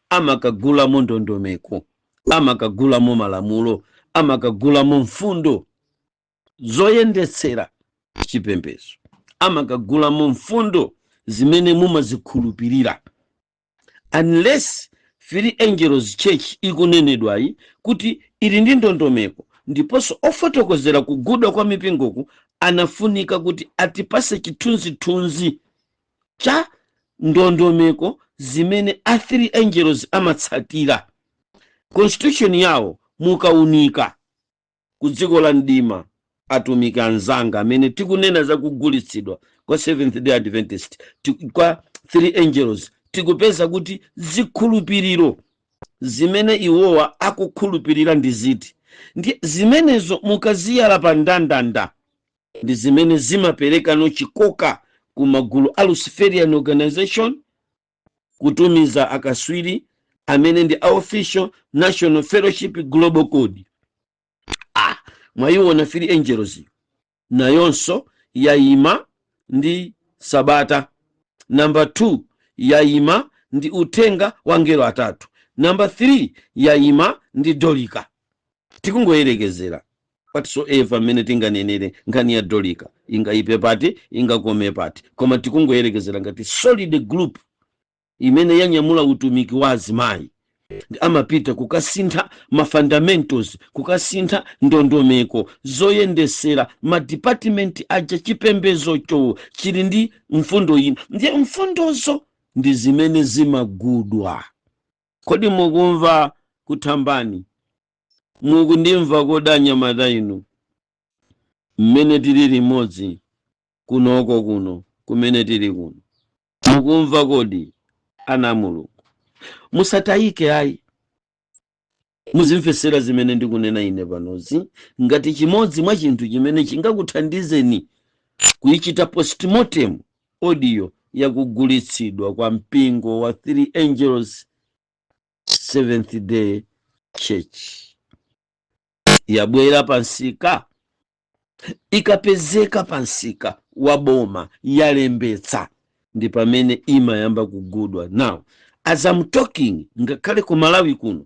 Amakagulamo ndondomeko, amakagulamo malamulo, amakagulamo mfundo zoyendetsera chipembedzo, amakagulamo mfundo zimene mumazikhulupirira. Unless Three Angels Church ikunenedwayi kuti ili ndi ndondomeko, ndiponso ofotokozera kugudwa kwa mipingoku anafunika kuti atipase chithunzithunzi cha ndondomeko zimene a Three Angels amatsatira, constitution yawo. Mukaunika ku dziko la mdima, atumiki anzanga amene tikunena za kugulitsidwa kwa Seventh Day Adventist, kwa Three Angels, tikupeza kuti zikhulupiriro zimene iwowa akukhulupirira ndi ziti? Ndi zimenezo mukaziyala pa ndandanda, ndi zimene zimaperekano chikoka ku magulu a Luciferian organization kutumiza akaswiri amene ndi official National Fellowship Global Code. Ah, mwayiona Three Angels nayonso yayima ndi Sabata, number 2 yayima ndi uthenga wa ngelo atatu, number 3 yayima ndi Dorika. Tikungoyerekezera whatsoever mmene tinganenere nkhani ya Dorika, ingaipe pati, ingakome pati, koma tikungoyerekezera ngati solid group imene yanyamula utumiki wa azimayi. Ndi amapita kukasintha ma fundamentals, kukasintha ndondomeko zoyendesera ma department aja. Chipembezocho chili ndi mfundo ina, ndiye mfundozo ndi zimene zimagudwa. Kodi mukumva kuthambani? Mukundimva kodi, anyamata inu, mmene tili limodzi kunoko, kuno kumene tili kuno? Mukumva kodi, ana a Mulungu? Musatayike ayi, muzimvesera zimene ndikunena ine panozi ngati chimodzi mwa chinthu chimene chingakuthandizeni kuyichita postmortem audio yakugulitsidwa kwa mpingo wa Three Angels Seventh Day Church. Yabwera pansika, ikapezeka pansika wa boma, yalembetsa, ndi pamene imayamba kugudwa. Now, as I'm talking, ngakhale ku Malawi kuno,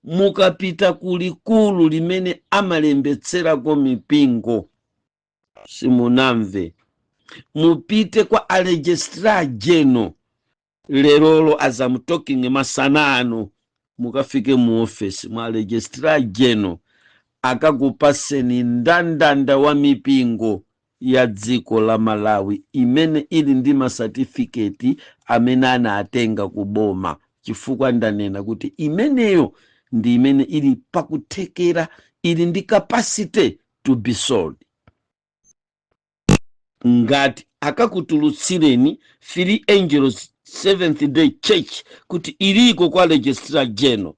mukapita kulikulu limene amalembetserako mipingo, simunamve, mupite kwa a registrar general lerolo, as I'm talking, masana ano, mukafike mu office mwa registrar general, akakupaseni ndandanda wa mipingo. ya dziko la Malawi imene ili ndi masatifiketi amene anatenga ku boma, chifukwa ndanena kuti imeneyo ndi imene ili pakuthekera, ili ndi capacity to be sold. Ngati akakutulutsireni Three Angels Seventh Day Church kuti iliko kwa Registrar General,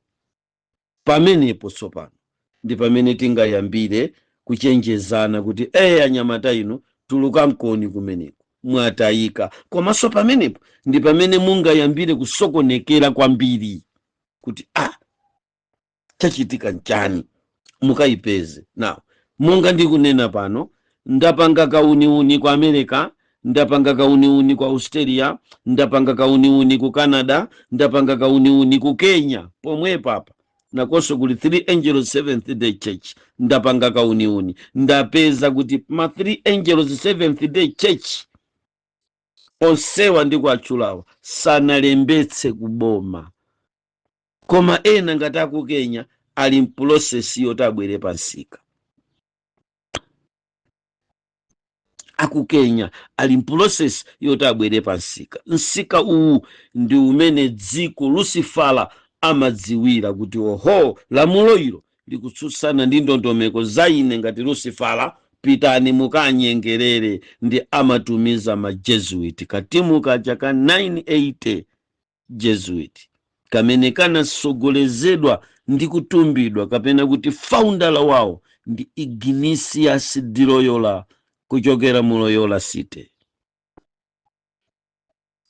pamenepo tsopano ndi pamene tingayambire kuchenjezana kuti, "Eye, anyamata inu, tuluka mkoni kumeneko, mwatayika." Komanso pamenepo ndi pamene mungayambire kusokonekera kwambiri kuti, "Ah, chachitika nchani?" Mukayipeze. Now, monga ndikunena pano, ndapanga kauniuni ku America, ndapanga kauniuni ku Australia, ndapanga kauniuni ku Canada, ndapanga kauniuni ku Kenya pomwe papa nakonso kuli Three Angels Seventh Day Church. Ndapanga kauniuni, ndapeza kuti ma Three Angels Seventh Day Church onsewa ndikuatchulawa sanalembetse kuboma, koma ena ngati aku Kenya ali m'process yoti abwere pansika. Aku Kenya ali m'process yoti abwere pansika. Msika uwu ndi umene dziko Lucifala amadziwira kuti, "Oho, lamulo ilo likutsutsana ndi ndondomeko za ine ngati Lucifala, pitani mukanyengerere." Ndi amatumiza ma Jesuit, katimu kaja ka 980 Jesuit kamene kanasogolezedwa ndi kutumbidwa, kapena kuti founder wawo ndi Ignatius de Loyola kuchokera mu Loyola City.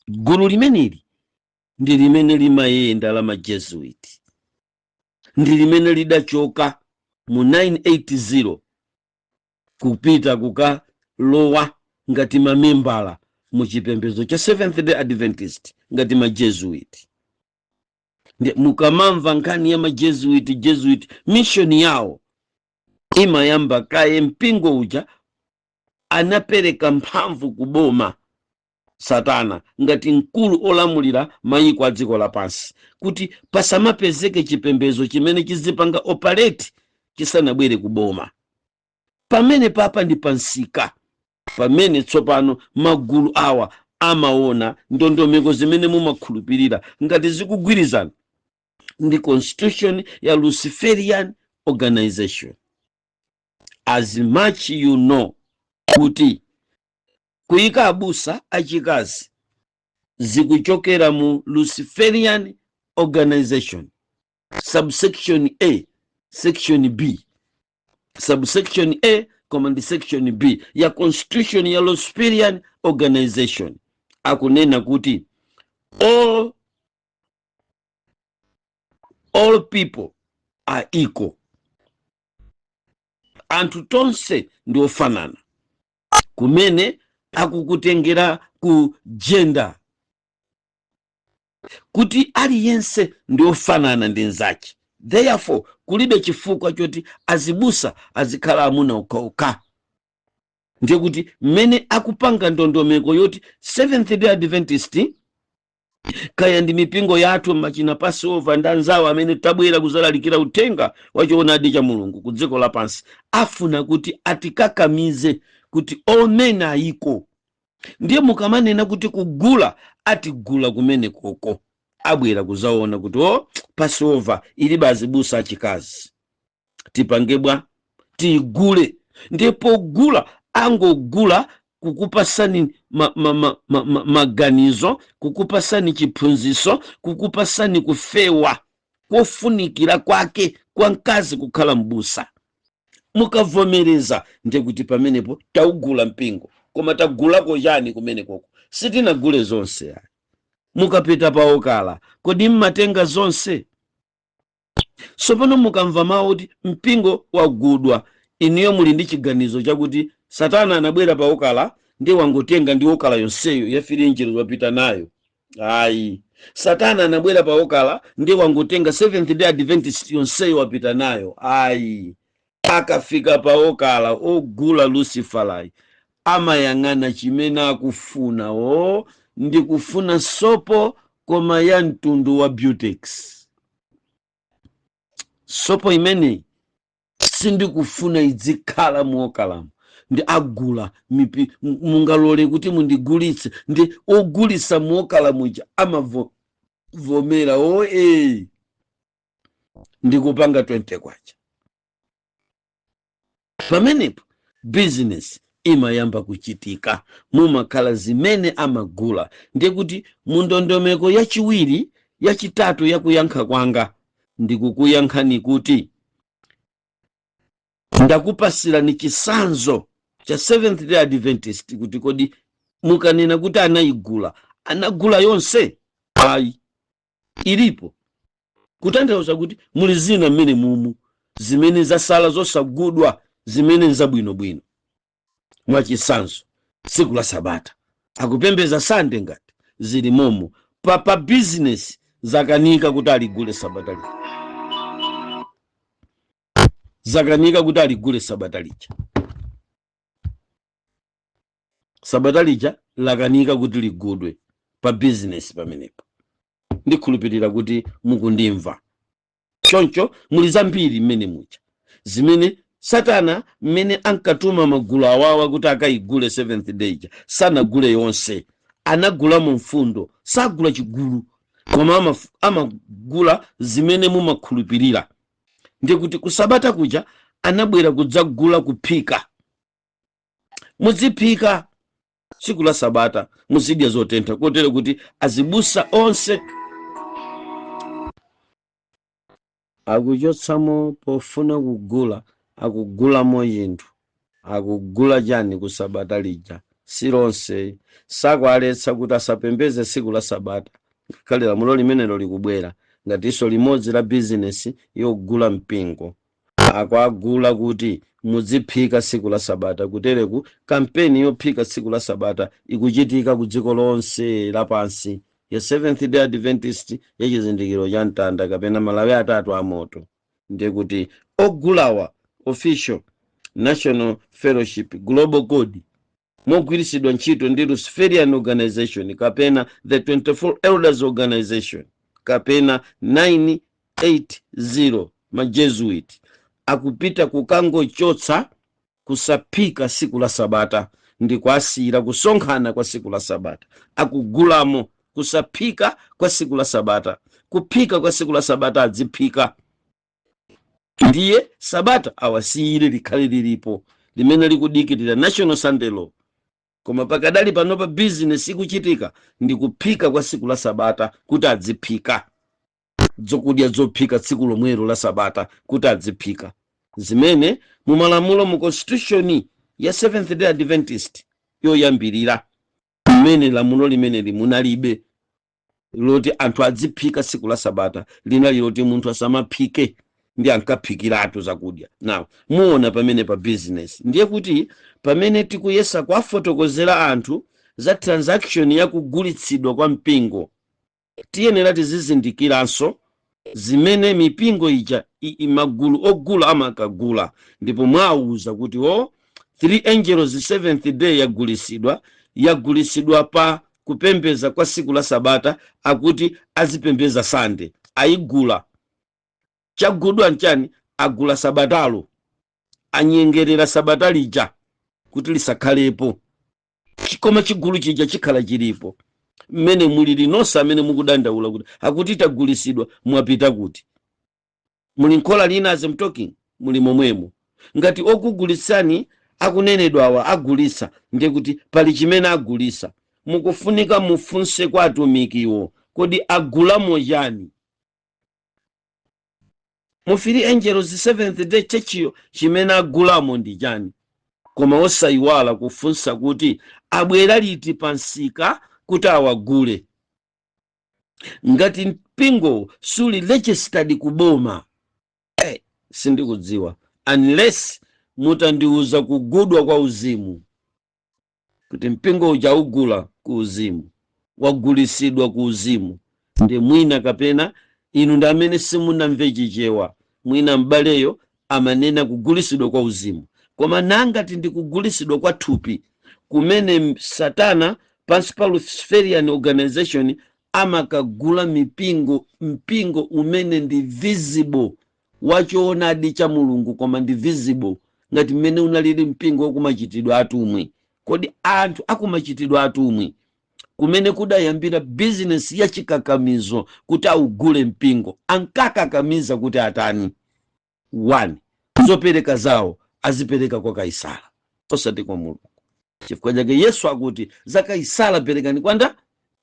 Gulu limeneli ndi limene limayenda la ma Jesuit, ndi limene lidachoka mu 980 kupita kukalowa ngati mamembala mu chipembedzo cha Seventh Day Adventist ngati ma Jesuit. Ndi mukamamva nkhani ya ma Jesuit, Jesuit mission yawo imayamba kaye mpingo uja anapereka mphamvu kuboma Satana ngati mkulu olamulira mayiko a dziko lapansi kuti pasamapezeke chipembedzo chimene chizipanga operate chisanabwere kuboma. Pamene papa ndi pansika pamene tsopano magulu awa amaona ndondomeko zimene mumakhulupirira ngati zikugwirizana ndi constitution ya Luciferian organization. As much you know kuti kuyika abusa achikazi zikuchokera mu Luciferian organization, subsection A, section B, subsection A koma ndi section B ya constitution ya Luciferian organization, akunena kuti all people are equal, anthu tonse ndi ofanana, kumene akukutengera ku gender kuti aliyense ndi ofanana ndi nzake. Therefore kulibe chifukwa choti azibusa azikhala amuna okhaokha. Ndiye kuti mmene akupanga ndondomeko yoti Seventh Day Adventist, kaya ndi mipingo yathu machina Passover ndi anzawo amene tabwera kuzalalikira uthenga wa choonadi cha Mulungu ku dziko lapansi, afuna kuti atikakamize kuti all men are equal. Ndiye mukamanena kuti kugula, atigula kumene koko, abwera kuzaona kuti, "O, Passover ilibe azibusa achikazi, tipange bwa? Tiyigule." Ndiye pogula angogula kukupasani maganizo, kukupasani chiphunziso, kukupasani kufewa kofunikira kwake kwa mkazi kukhala mbusa. Mukavomereza, ndiye kuti pamenepo taugula mpingo. Koma tagulako chani kumene koko? Sitinagule zonse ayi. Mukapita pa okala, kodi mmatenga zonse? Tsopano mukamva mawu kuti mpingo wagudwa, inuyo muli ndi chiganizo chakuti Satana anabwera pa okala ndi wangotenga ndi okala yonseyo ya Three Angels wapita nayo. Ayi, Satana anabwera pa okala ndi wangotenga Seventh Day Adventist yonseyo wapita nayo. Ayi, akafika pa okala ogula Luciferayi amayang'ana chimene akufuna. "O, ndikufuna sopo, koma ya mtundu wa Beautex. Sopo imeneyi sindikufuna idzikhala muokalamo. Ndi agula mipi, mungalole kuti mundigulitse? Ndi ogulitsa muokala muja amavomera, o ndikupanga 20 kwacha. Pamenepo business imayamba kuchitika, mumakhala zimene amagula. Ndiye kuti mundondomeko yachiwiri, yachitatu yakuyankha kwanga, ndikukuyankhani kuti ndakupasirani chitsanzo cha Seventh Day Adventist, kuti kodi mukanena kuti anayigula, anagula yonse? Ayi, ilipo, kutanthauza kuti muli zina mmene mumu zimene zasala zosagudwa, zimene nzabwinobwino. Mwachitsanzo, tsiku la Sabata akupembeza Sande, ngati zili momo pa business zakanika kuti aligule Sabata lija, zakanika kuti aligule Sabata lija. Sabata lija lakanika kuti ligudwe pa business pamenepo. Ndikhulupirira kuti mukundimva. Choncho muli zambiri mmene muja zimene Satana mmene ankatuma magulu awawa kuti akayigule Seventh Day ija, sanagule yonse, anagulamo mfundo. Sagula chigulu, koma amagula zimene mumakhulupirira. Ndiye kuti kusabata kuja anabwera kudzagula kuphika. Muziphika tsiku la Sabata, muzidya zotentha, kotero kuti azibusa onse akuchotsamo pofuna kugula. Akugulamo chinthu, akugula chani ku Sabata lija? Si lonse. Sakualetsa kuti asapembeze tsiku la Sabata, ngakhale lamulo limenelo likubwera ngatinso limodzi la bizinesi yogula mpingo. Akuagula kuti mudziphika tsiku la Sabata. Kutereku kampeni yophika tsiku la Sabata ikuchitika ku dziko lonse lapansi ya Seventh Day Adventist ya chizindikiro cha mtanda kapena malawi atatu amoto. Ndiye kuti ogulawa, Official National Fellowship Global Code mogwiritsidwa ntchito ndi Luciferian Organization kapena the 24 Elders Organization kapena 980 ma Jesuit, akupita kukangochotsa kusaphika tsiku la Sabata ndi kuasiyira kusonkhana kwa tsiku la Sabata. Akugulamo kusaphika kwa tsiku la Sabata. Kuphika kwa tsiku la Sabata adziphika, ndiye Sabata awasiyire likhale lilipo limene likudikirira National Sunday Law. Koma pakadali panopa bizinesi ikuchitika ndi kuphika kwa tsiku la Sabata, kuti adziphika zokudya zophika tsiku lomwelo la Sabata, kuti adziphika zimene mumalamulo mu constitution ya Seventh Day Adventist yoyambirira, mmene lamulo limeneli munalibe loti anthu adziphika tsiku la Sabata, linali loti munthu asamaphike, ndi ankaphikiratu zakudya. Now muona pamene pa business. Ndiye kuti pamene tikuyesa kuwafotokozera anthu za transaction ya kugulitsidwa kwa mpingo, tiyenera tizizindikiranso zimene mipingo ija magulu ogula amakagula. Ndipo mwawuza kuti o Three Angels Seventh Day yagulisidwa, yagulisidwa pa kupembeza kwa tsiku la Sabata, akuti azipembeza Sande, ayigula. Chagudwa nchani? Agula Sabatalo, anyengerera Sabata lija kuti lisakhalepo, koma chigulu chija chikhala chilipo. Mmene mulili nonse amene mukudandaula kuti akuti tagulisidwa, mwapita kuti? Muli nkhola lina? As I'm talking, muli momwemo. Ngati okugulitsani akunenedwa awa agulitsa, ndiye kuti pali chimene agulitsa. Mukufunika mufunse kwa atumikiwo, kodi agulamo chani mu Three Angels Seventh Day Churchiyo? Chimene agulamo ndi chani? Koma osayiwala kufunsa kuti abwera liti pa msika kuti awagule. Ngati mpingo suli registered kuboma, sindikudziwa, unless mutandiuza kugudwa kwa uzimu, kuti mpingo uja ugula ku uzimu, wagulisidwa ku uzimu, ndi mwina kapena inu ndi amene simunamve Chichewa. Mwina m'baleyo amanena kugulisidwa kwa uzimu, koma nangati ndi kugulisidwa kwa thupi kumene Satana pansi pa Luciferian Organization amakagula mipingo, mpingo umene ndi visible wachoonadi cha Mulungu, koma ndi visible. Ngati mmene unalili mpingo wakumachitidwe atumwi. Kodi anthu akumachitidwe atumwi, kumene kudayambira bizinesi ya chikakamizo kuti augule mpingo, ankakakamiza kuti atani? 1, zopereka zawo azipereka kwa Kaisala, osati kwa Mulungu. Chifukwa chake Yesu akuti za Kaisala perekani kwanda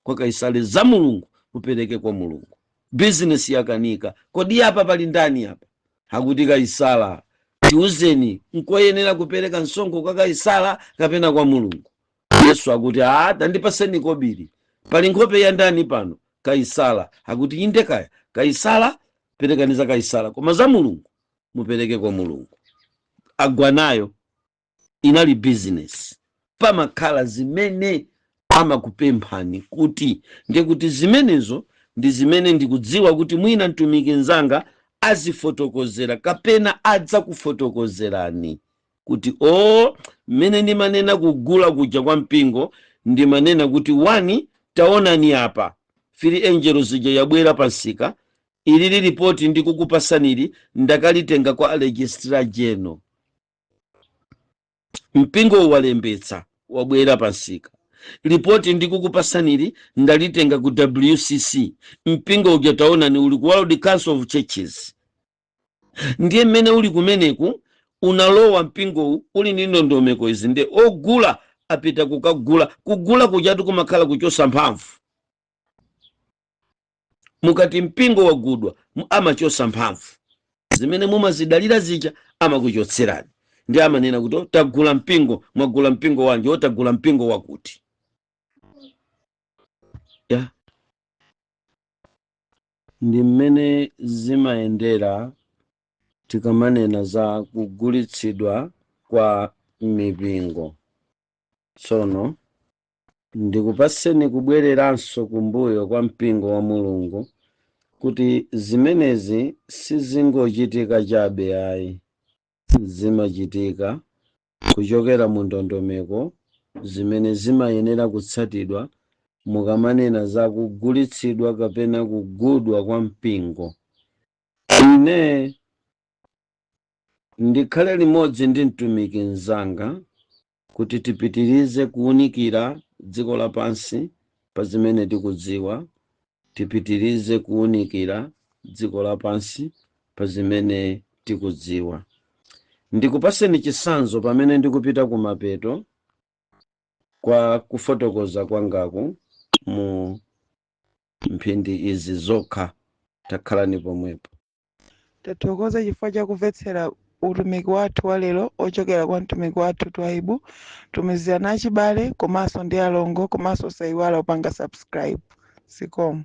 kwa Kaisala, za Mulungu mupereke kwa Mulungu. Bizinesi yakanika. Kodi apa pali ndani apa? Akuti Kaisala. Tiuzeni, nkoyenera kupereka msonkho kwa Kaisala kapena kwa Mulungu? Yesu akuti, "A, tandipaseni kobiri. Pali nkhope ya ndani pano?" Kaisala. Akuti, "Inde, kaya Kaisala, perekani za Kaisala, koma za Mulungu mupereke kwa Mulungu." Agwa nayo. Inali business. Pamakhala zimene amakupemphani kuti, ndiye kuti zimenezo ndi zimene ndikudziwa kuti mwina mtumiki mnzanga azifotokozera kapena adzakufotokozerani kuti o, mmene ndimanena kugula kuja kwa mpingo, ndimanena kuti 1, taonani apa, Three Angels ija yabwera pansika. Ilili ripoti ndikukupasanili ndakalitenga kwa Registrar General. Mpingo walembetsa, wabwera pansika. Ripoti ndikukupasanili ndalitenga ku WCC. Mpingo uja taonani uli ku World Council of Churches. Ndiye mmene uli kumeneku, unalowa mpingowu uli ndi ndondomeko izi. Ndiye ogula apita kukagula. Kugula kujatu kumakhala kuchosa mphamvu. Mukati mpingo wagudwa, amachosa mphamvu zimene mumazidalira zija, amakuchotserani. Ndi amanena kuti, "Oh, tagula mpingo." Mwagula mpingo wanji? "O, tagula mpingo wakuti." Ya, ndi mmene zimayendera tikamanena za kugulitsidwa kwa mipingo. Tsono ndikupaseni kubwereranso kumbuyo kwa mpingo wa Mulungu, kuti zimenezi sizingochitika chabe ayi, zimachitika kuchokera mu ndondomeko zimene zimayenera kutsatidwa mukamanena za kugulitsidwa kapena kugudwa kwa mpingo. Ine ndikhale limodzi ndi mtumiki mnzanga kuti tipitirize kuwunikira dziko lapansi pa zimene tikudziwa, tipitirize kuwunikira dziko lapansi pa zimene tikudziwa. Ndikupaseni chitsanzo pamene ndikupita kumapeto kwa kufotokoza kwangaku mu mphindi izi zokha. Takhalani pomwepo. Tathokoza chifukwa chakumvetsera utumiki wathu wa lero ochokera kwa mtumiki wathu Twaibu. Tumizirana achibale komanso ndi alongo, komanso sayiwala kupanga subscribe. Zikomo.